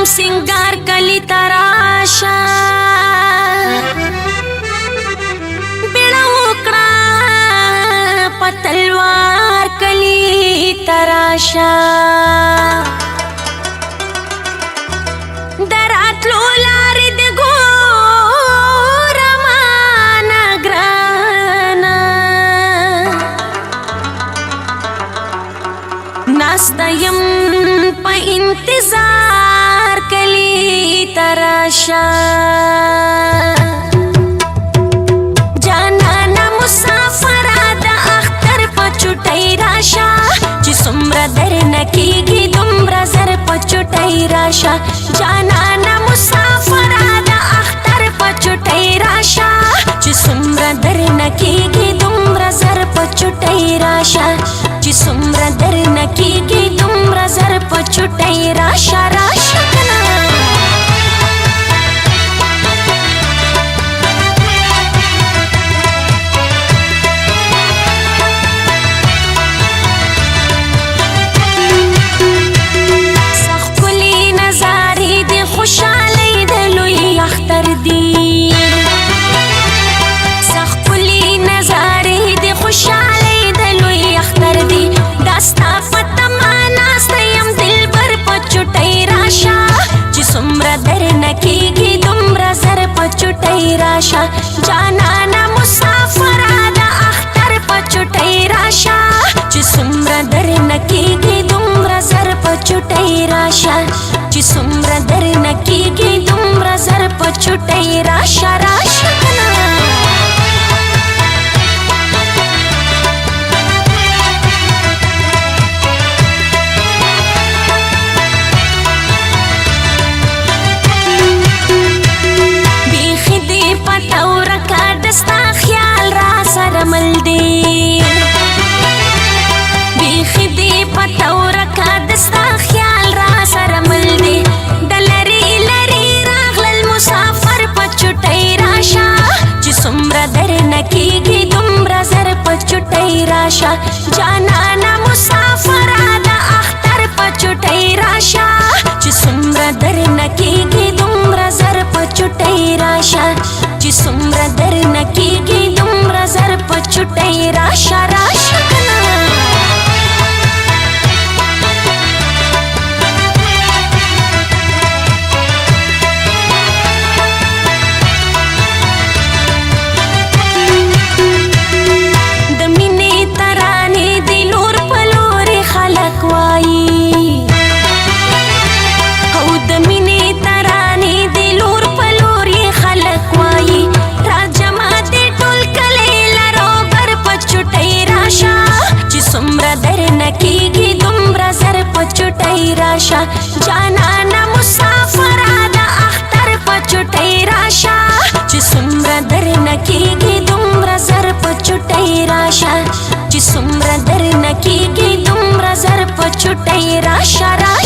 سنگار کلی تراشا بیڑا وکړه په تلوار کلی تراشا دراتلو لارې د ګوره مانه ګرانه ناسته یم په انتظار کلی تراشا جانانا مسافره د اختر په چوټۍ راشه چې څومره درنه کیږي دومره زر په چوټۍ راشه جانانا مسافره د اختر په چوټۍ راشه چې څومره درنه کیږي دومره زر په چوټۍ راشه چې څومره درنه کیږي دومره زر په چوټۍ راشه راشه کنه. خوشحالۍ د لوی اختر دی سخت ښکلي نظارې د خوشحالۍ د لوی اختر دی دا ستا په تمه ناسته یم دلبر په چوټۍ راشه چې څومره درنه کیږي دومره زر په چوټۍ راشه جانانه مسافره د اختر په چوټۍ راشه چې څومره درنه کیږي دومره زر په چوټۍ راشه چې څومره درنه کیږي دومره زر په چوټۍ راشه راشه کنه. بیخي دې پته ورکه د ستا خیال را سره مل دی بیخي دې پته ورکه د ستا خیال را سره مل دی د لرې لرې راغلل مسافر په چوټۍ راشه چې څومره درنه کیږي دومره زر په چوټۍ راشه جانانه مسافره د اختر په چوټۍ راشه چې څومره درنه کیږي دومره زر په چوټۍ راشه چې څومره درنه کیږي دومره زر په چوټۍ راشه راشه کنه. د مینې ترانې د لور په لورې خلک وایي او د مینې ترانې د لور په لورې خلک وایي راجمع دې ټول کلی لرو بر په چوټۍ راشه چې څومره درنه کیږي دومره زر په چوټۍ راشه جانانه مسافره د اختر په چوټۍ راشه چې څومره درنه کیږي دومره زر په چوټۍ راشه چې څومره درنه کیږي دومره زر په چوټۍ راشه راشه.